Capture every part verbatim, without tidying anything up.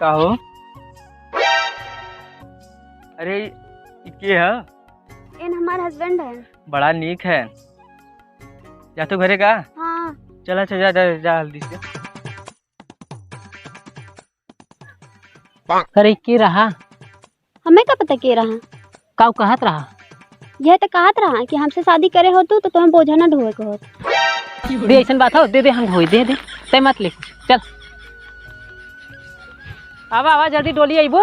का हो? अरे, ई के ह? एन हमार husband है। बड़ा नीक है। जा तू घरे का? हाँ। चल, अच्छा, जा, जा, जा जल्दी से। अरे, के रहा? हमें का पता के रहा? का उ कहत रहा? यह तो कहत रहा कि हमसे शादी करे हो तू, तो तुम्हें बोझा ना ढोए के होत। दे, ऐसन बात हो, दे दे, हम ढोई, दे दे, तय मत ले, चल। आवा, आवा, जल्दी डोली अइबो।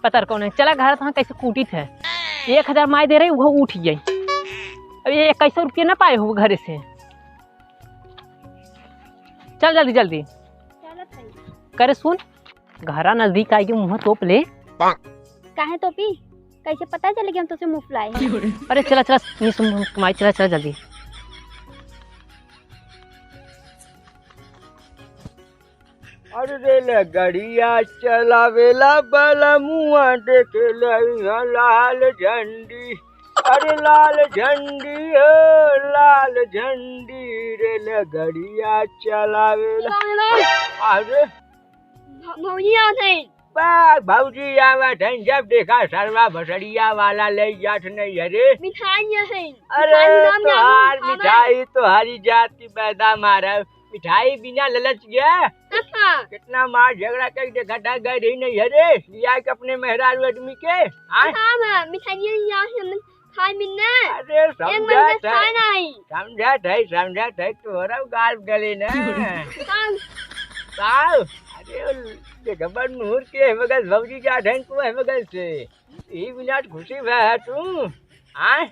पता कौन है, चला घर तो कैसे कूटित है। एक हजार माई दे रही, वो उठ गई। अब ये इक्कीस सौ रुपया ना पाए हो घरे से। चल जल्दी, जल्दी। चलत हई। करे सुन, घरा नजदीक आइके मुँह तोप ले। काहे तोपी? कैसे पता चले कि हम तोसे मुँह फुलाए हैं? अरे चला, चला, नहीं सुन, सुन, कमाई, चला, चला जल्दी। अरे रेलगड़िया चलावेला बलमुआ, देखे ले इहाँ लाल झंडी। अरे लाल झंडी हो, लाल झंडी, रेलगड़िया चलावेला। राम, राम। अरे। भौ-, भौजी आवत है। बा, भौजी आवत है, जब देखा सरवा भोसड़िया वाला ले जात नहीं है रे। मिठाई है। अरे मिठाई नाम क्या है? तोहार खाना। मिठाई तोहारी जात की पैदा मारा। मिठाई बिना ललच गया। हाँ। कितना मार झगड़ा कर देखा था, गए रही नहीं है रे, लिया के अपने मेहरारू आदमी के। हाँ? हाँ, हाँ, मिठाई यहाँ से हम खाए मिलने। अरे एक महीने समझत है, खाए नहीं। समझत है, समझत है, तोहरा गाल गले ना। हाँ। का? अरे देखा बड़ मुहूर्त के है मगर भौजी जा ढंग को है मगर से। ई बिना खुशी भा है तू। हाँ?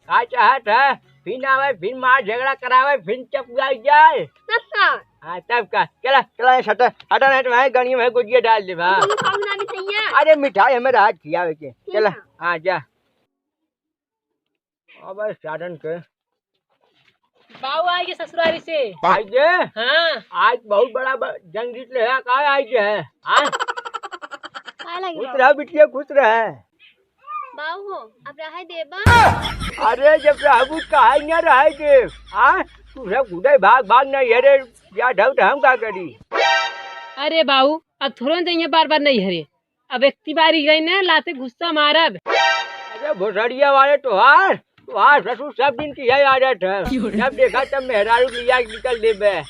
का चाहत है? फिन आवे, फिन मार झगड़ा करावे, फिन चपुआई जाए। तब का? हाँ, तब का? चला, चला, ये हटा, हटा नहीं तो मैं गणिया में गुजिया डाल दे, बा। तुम खाओ ना मिठाइयाँ। अरे, मिठाई हमें रात खियावे के। ठीक चला, है। हाँ, जा। अब साधन के। बाऊ आइगे ससुरारी से। आइगे? हाँ। आज बहुत बड़ा ब-, जंग जीत ले है, का आइगे है? हाँ? का लगे खुश बाऊ? रहा बिटिया, खुश रहा। बाऊ हो, अब रहे देबा? अरे जब रहबू त काहे न रहे देब? हाँ? तू सब उधर भाग भाग नहीं, अरे या ढंग तो हम का करी? अरे बाऊ, अब थोड़ो न जइहे बार बार नहीं हरे। अब एक बारी गई न लाते गुस्सा मारब। अरे भोसड़िया वाले तोहार, तोहार ससुर सब दिन की यही आदत है। जब देखा तब मेहरारू लिया के निकल देबे।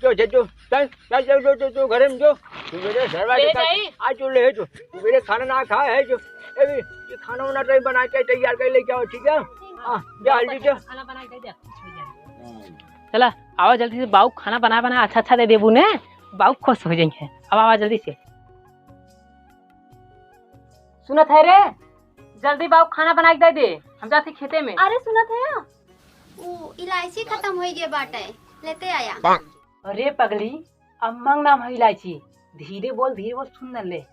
जो, जो, जो, चल, चल, जो, जो, जो, जो, घरे में जो। तू मेरे सरवा ले के साथ जाई? आज जो ले जो। तू मेरे खाना ना खाए है जो। ए भी, ये खाना वाना तो बना के तैयार कर लेके आओ, ठीक है? हाँ, जा जल्दी से। खाना बना के दे। चला, आवा जल्दी से, बाऊ खाना बना, बना अच्छा, अच्छा दे देबू ने, बाऊ खुश हो जाइहे। अब आवा जल्दी से। सुनत है रे, जल्दी बाऊ खाना बना के दे दे, हम जाते खेते में। अरे सुनत है, उ इलायची खतम होइ गए बाटे, लेते आया। अरे पगली, अम्मा के नाम है इलायची, धीरे बोल, धीरे बोल, सुन न ले।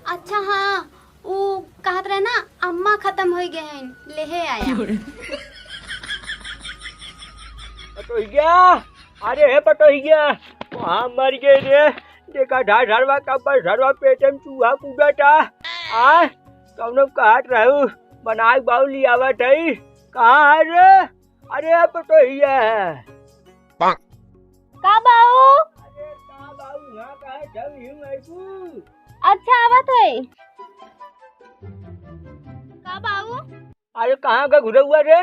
अच्छा हाँ, उ कहत रहे ना, अम्मा खतम होइ गए हैं, लेहे आया। पटोहिया, अरे हे पटोहिया, कहाँ मर गए रे? देखा ढाढ़ ढाढ़वा का बस ढाढ़वा पेटे में चूहा कूदता। आ, कौनो कहत रहू, बनाए बाऊ लियावत है। कहाँ है रे? अरे पटोहिया। का बाऊ? अरे का बाऊ, यहाँ का है? जब यूं आइबू। अच्छा, आवत है। का बाऊ? अरे कहाँ का घुरा हुआ रे?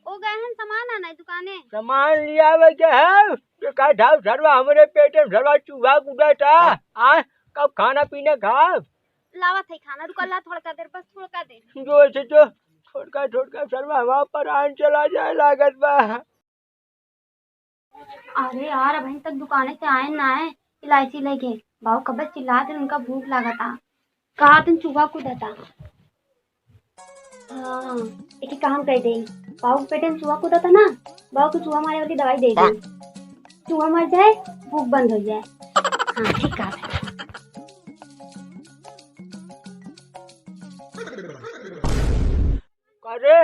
ओ गए हैं सामान आना है दुकाने। सामान लियावे के है? तो का ढाढ़ ढाढ़वा हमरे पेटे में ढाढ़वा चूहा कूदता। हाँ। आ, कब खाना पीना खाब? लावत है खाना, रुका ला थोड़का देर, बस थोड़का देर। जो ऐसे जो थोड़का, थोड़का सरवा हमार प्राण चला जाए लागत बा। अरे यार, अबहीं तक दुकाने से आए ना है, इलायची लेके। बाऊ कब से चिल्लात हैं, उनका भूख लागता। कहा तुम चूहा कूदता। हाँ, एक ही काम कर दे, बाऊ के पेटे में चूहा कूदता ना, बाऊ के चूहा मारे वाली दवाई दे दे, चूहा मर जाए, भूख बंद हो जाए। हाँ, ठीक कहा। अरे,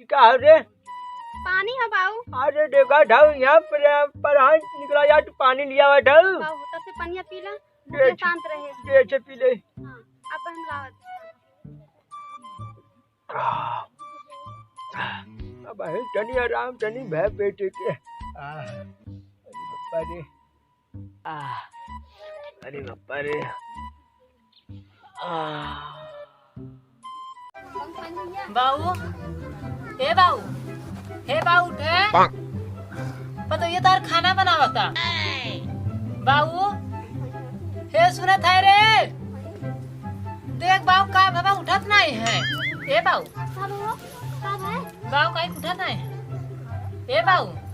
ई का हो रे? पानी हो बाऊ। अरे देखा ढाऊ, यहाँ पर, पर हाथ निकला जा, तू पानी लिया हुआ ढाऊ। बाऊ, तब से पनिया पी ला, दे मुझे छे-, शांत रहे। दे छे पी ले। हाँ, अब हम लावत। अब है तनी आराम, तनी भय बेटे के। आ, अरे। आ। अरे बापा रे। आह। बाऊ, हे बाऊ, हे बाऊ, उठे। पतोहिया तार खाना बनावता। बाऊ, हे सुनत है रे। देख बाऊ, का बाबा उठत नहीं है। हे बाऊ। का बाऊ? का भाई? बाऊ काहे उठत नहीं है? हे बाऊ।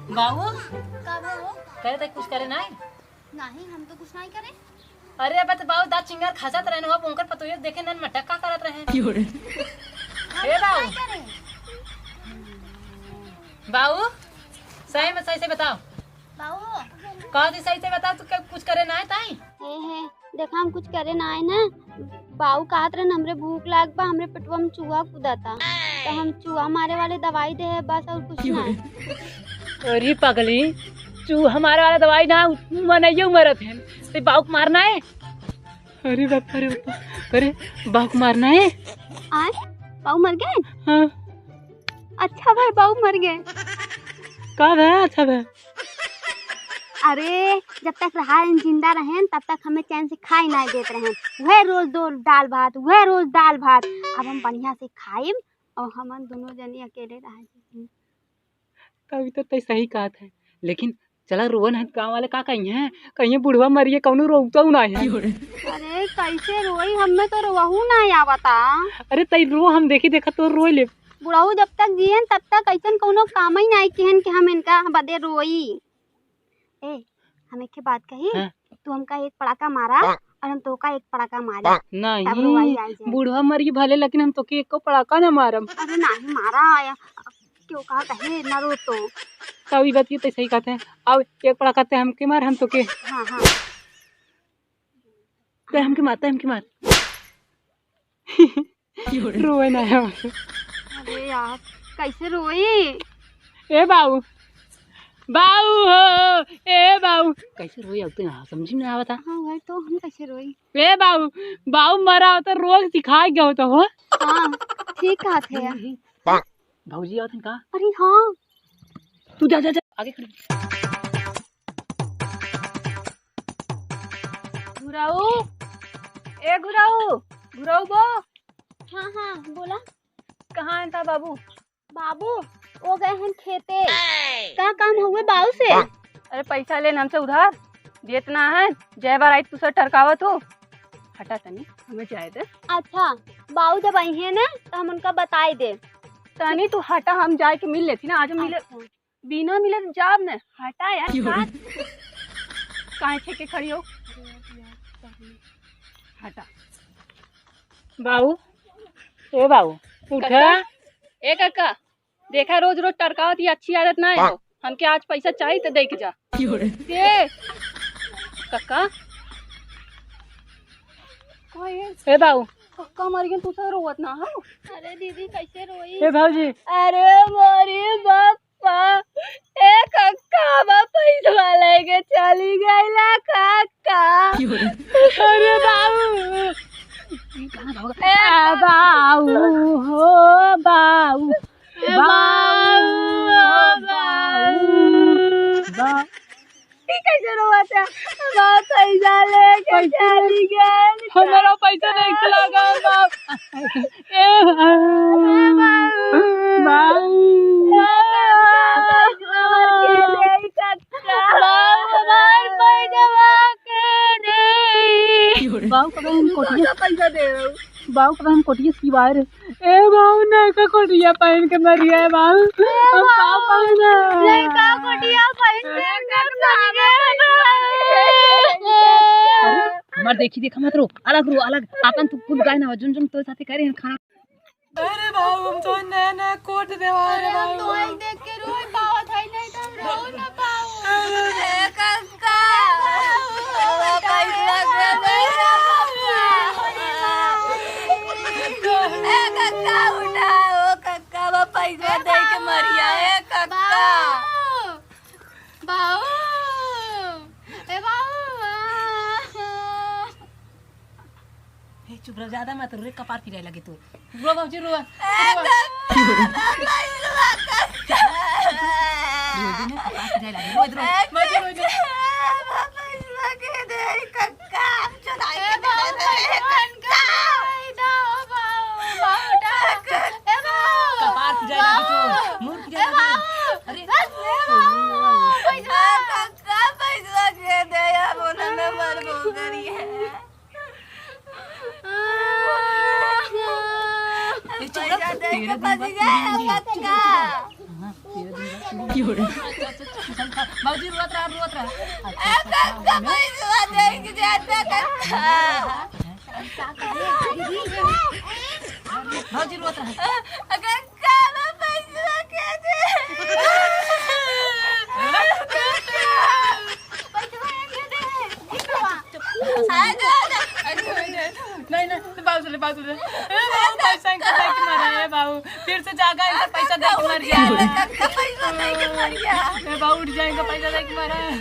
बाऊ। का बाऊ? कहे ते कुछ करे नहीं? नहीं, हम तो कुछ नहीं करे। अरे, अब तो बाऊ दाँत चिंगर खासत रहे हो, उनकर पतोहियो देखे नन मटक का करत रहे। हे बाऊ। बाऊ, सही में सही से बताओ। बाऊ। कह दी सही से बताओ, तू क्या कुछ करे ना है ताई? हे, हे, देखा हम कुछ करे ना है ना। बाऊ कहत रहे, "हमरे भूख लाग बा, हमरे पेटवा में चूहा कूदता।" तो हम चूहा मारे वाले दवाई दे है, बस और कुछ ना है। अरे पगली, चूहा मारे वाला दवाई ना, उ-, मनइयो मरत है। ते बाऊ के मारना है? अरे बाप, अरे बाप, अरे बाऊ के मारना है? आय, बाऊ मर गए? हाँ। अच्छा भाई, बाऊ मर गए। का भा? अच्छा भा। अरे, जब तक रहा है, जिंदा रहेन, तब तक हमें चैन से खाई ना देत रहेन। वह रोज दो दाल भात, वह रोज दाल भात। अब हम बढ़िया से खाइम और हमन दोनों जनी अकेले रह जाइम। तभी तो तै सही कहत है, लेकिन चला रोवन है, गाँव वाले का कही हैं, कहीं बुढ़वा मरिए, कौनो रोवतौ ना है। अरे कैसे रोई, हमें तो रोवहू ना आवता। अरे तै रो, हम देखी देखा तो रोई ले। बुढ़ऊ जब तक जियन तब तक ऐसन कौनो काम ही नहीं किहन कि हम इनका बदे रोई। ए, हम एक ठे बात कही, हाँ। तू हमका एक पड़ाका मारा और हम तोका एक पड़ाका मारी। नहीं, तब रोवाई आई जाए। बुढ़वा मरी भले, लेकिन हम तोके एको पड़ाका ना मारम। अरे नहीं मारा, आया, क्यों कहा कहे ना रो तो। तब ई बात ये तो सही कहते हैं। अब एक पड़ाका ते हमके मार, हम तोके। हाँ, हाँ। ते हमके मार, ते हमके मार। रोए ना है। अरे यार, कैसे रोई? ए बाऊ, बाऊ हो, ए बाऊ। कैसे रोई अब तो यहाँ समझ में आवता। हाँ भाई, तो हम कैसे रोई? ए बाऊ, बाऊ मरा होता, रोज सिखाए गया होता हो। हाँ, ठीक कहत है। भौजी आवत हैं का? अरे हाँ। तू जा, जा, जा, आगे खड़ी। गुराऊ, ए गुराऊ, गुराऊ बो। हाँ, हाँ, बोला। कहाँ है था बाबू? बाबू, वो गए हैं खेते। का काम हुए बाऊ से? अरे पैसा लेन हमसे उधार, देत ना है, जय बार आई तू सर टरकावत हो। हटा तनी, हमें जाए दे। अच्छा, बाऊ जब आई है ना, तो हम उनका बताए दे। तनी तू हटा, हम जाए के मिल लेती ना, आज हम मिले। अच्छा। बिना मिले तो जाब न, हटा यार, क्यों? काहे छेके खड़ी हो? हटा। बाऊ, ए बाऊ, उठा। कक्का, ए कक्का, देखा रोज रोज टरकावत, ये अच्छी आदत ना है हो। हमके आज पैसा चाहिए तो दे के जा। क्यों रे? दे। कक्का। का ये? ए बाऊ। कक्का मर गए, तू सब रोवत ना हो? अरे दीदी, कैसे रोई? ए भौजी। अरे मोरी बाप। पा, ए कक्का, बा पैसवा लेके चली गईला कक्का। अरे बाऊ। ए आ बाऊ हो, बाऊ। ए बाऊ, बाऊ। बा- ई कैसे रोवत है? बा पैसा लेके चली गई। हमारा पैसा नहीं लगा, बाऊ। ए, बाऊ। बाऊ। बाऊ, हमार पैसा के दे। बाऊ, कब हम कोटिया पैसा दे रहे हो? बाऊ, कब हम कोटिया सिवाए रहे? ए बाऊ, नयका कोटिया पहिन के मरिया है बाऊ। ए हम का बाऊ, पहिना? नयका कोटिया पहिन के मरिया है। अरे, हमार देखी देखा मत रो, अलग रो, अलग। आपन तू कुल गाय ना हो, जोन जोन तोरे साथे करे हैं खाना। अरे बाबू, हम तो नया नया कोट देवा रे बाबू। तो एक देख के रोई पावत है, नहीं तो हम रोई ना पाऊ। ए कक्का, बाबा पैसा दे दे। ए कक्का, उठा, ओ कक्का, बाबा पैसा दे के मरिया, ए कक्का। बाऊ, बाऊ, ए बाऊ, आ। हे, चुप रह, ज्यादा मत रो रे, कपार पिराए लगे तू। रो बाबूजी, रो। ए, रो। कक्का, रो दे ना, कपार पिराए रोज, रोज। ए, मौजी, रोज, रोज। कक्का, पैसा के दे, कक्का, हम चुराई ए, के बाबू, दे रहे हैं, पैसा कक्का। दे दो, बाबू, बाबू, उठा। ए, बाबू। कपार फुजाए लागी तो, बाबू। मुंह फुजाए ए, लागी। बाबू। अरे। ए, बाबू, पैसा। ए, कक्का, पैसा के दे, अब उन्होंने मर वो करी है। ए, चुप रह। पैसा दे के तेरह दिन बाद बच गया, पूरी होंगी। कक्का। हाँ, तेरह दिन बाद पूरी होंगी। अच्छा, अच्छा, अच्छा, अच्छा। बाबूजी रोत रहा, रोत रहा। अच्छा, ए, अच्छा, कक्का, हाँ, पैसा दे के जाता, कक्का। बाबूजी रोत रहा। ए, कक्का, पैसा के दे। नहीं, नहीं, तो बाबू सुन ले, बाबू सुन ले। ए बाबू, पैसा इनका दे के मरा है बाबू। फिर से जागा, इनका पैसा दे के मर गया। ए बाबू, उठ जा, इनका पैसा दे के मरा है।